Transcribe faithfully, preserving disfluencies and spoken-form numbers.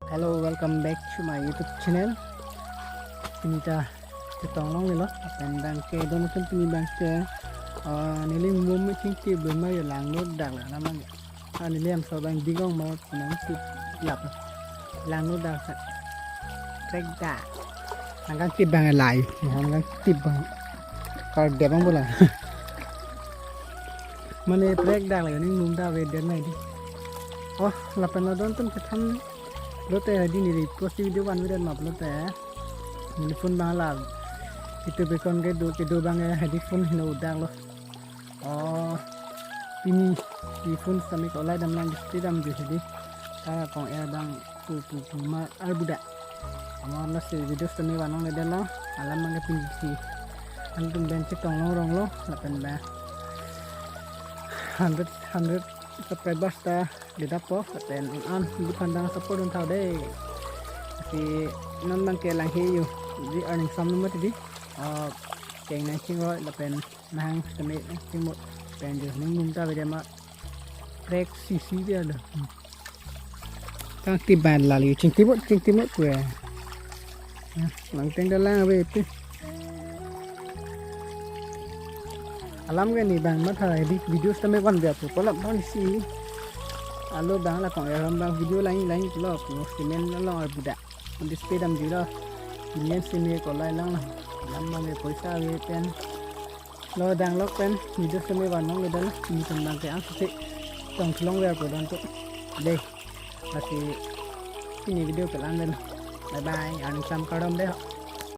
Hello, welcome back to my YouTube channel. Pini ta chetong longlelo, lapen abang ke don atum pini abang ke, ah, neli mum chingtip bema yo langno dak la namang. Ah, neli amso abang digong mo nangtip lap. Langno dak sa. Prek dak. Nangkangtip abang lai, nangkangtip abang. Kardep abang bola. Mane prek dak la yo ning mum ta avedet nai di. Oh, lapen lo don atum chethan lote hadi neli post video vanvedet ma pulote neli phone abang la. Itu bekon kedo kedo abang hadi phone heno dak lo. Oh, pini di phone sitame kolai damlang display damji hadi. Tara kong er abang pu pu pu ma arbuda. Amo lasi video sitame van longledetlo. Alam abang ke pinsi. Antum pen chetong longrong lo lapen abang hundred, hundred subscribers ta didappo, lapen an an buphan abang support dun tha dei. Si non abang ke langhe yo. Di earning sam number di. Ah, keng nang chingroi lapen nang sitame chingmo pen jo ning mum ta avedet ma. Prek sisi dia lo. Hmm. Kangtip abang lali chingtip mo chingtip mo kue. Nah, langteng dalang ave pi. Alam ke ni abang matha di video sitame van dia pu kolap abang si. Alo abang la kong er abang video lain lain pulo pu cement along arbuda. Display damjilo. Pini sitame kolai lang la. Alam abang ke poisa ave pen. Lo dang lok pen video sitame van longledetlo. Pini pen abang ke ang sisi tong chelong ver po don atum. Dei. Lasi pini video ke lang den. Bye bye. Earning sam kardom dei.